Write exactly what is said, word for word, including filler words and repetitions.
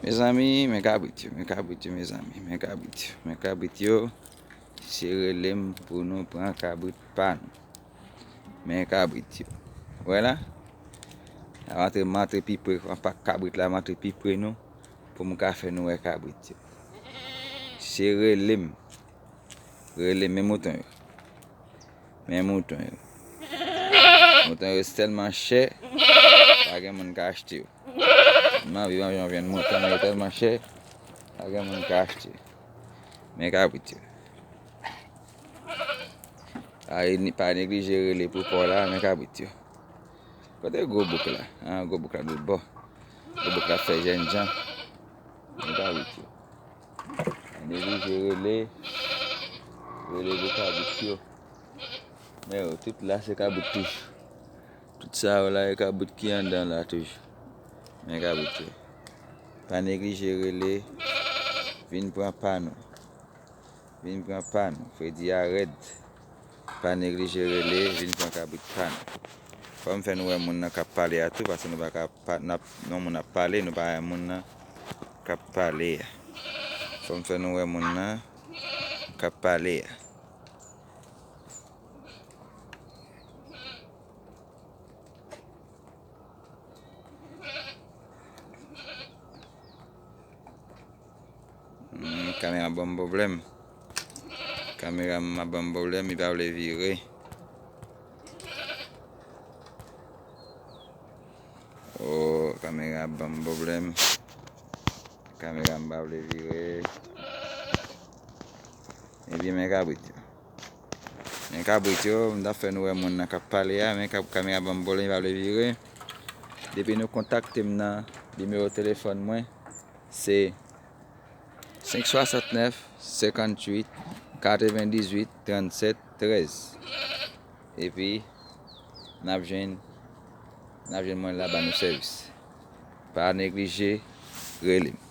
Mezanmi, men kabrit yo, men kabrit yo, mezanmi, men kabrit yo, men kabrit yo. Se rele m pou nou pran kabrit pa nou. Men kabrit yo. Wè la? A, m antre, m antre pi pre, anpak kabrit la, m antre pi pre nou, pou m ka fè nou wè kabrit yo. Se rele m. Rele m, men mouton yo. Men mouton yo. Mouton yo tèlman chè, pa gen moun ka achte yo. M anvi, m anvi, m anvi jwenn mouton, men yo tèlman chè, pa gen moun ka achte yo. Men kabrit yo. Pa, pa neglije rele pou pò la, men kabrit yo. Kote gwo bouk la? Ah, gwo bouk la lòt bò. Gwo bouk la fè jènjan. Men kabrit yo. Pa neglije rele, rele pou kabrit yo. Men yo, tout la se kabrit toujou. Tout sa yo la, e kabrit ki anndan la toujou. Men kabrit yo. Pa neglije rele, vin pran pa nou. Vin pran pa nou. Fredi a rèd. Pa neglije rele, vin pran kabrit pa nou. Fò m fè nou wè moun nan k ap pale a tou, paske nou pa ka pa, n ap, yon moun ap pale, nou pa wè moun nan k ap pale a. Fò m fè nou wè moun nan k ap pale a. Hmm, kamera ban m pwoblèm. Kamera m ap ban m pwoblèm, li pa vle vire. Oh, kamera ap ban m pwoblèm. Kamera m pa vle vire. Ebyen, men kabrit yo. Men kabrit yo, m t ap fè nou wè moun nan k ap pale a, men kab-, kamera ban m pwoblèm, li pa vle vire. Depi nou kontakte m nan nimewo telefòn mwen, se senk swasantnèf, senkantuit, katrevendizuit, trannsèt, trèz. Epi, n ap jwenn, n ap jwenn mwen la ba nou sèvis. Pa neglije rele m.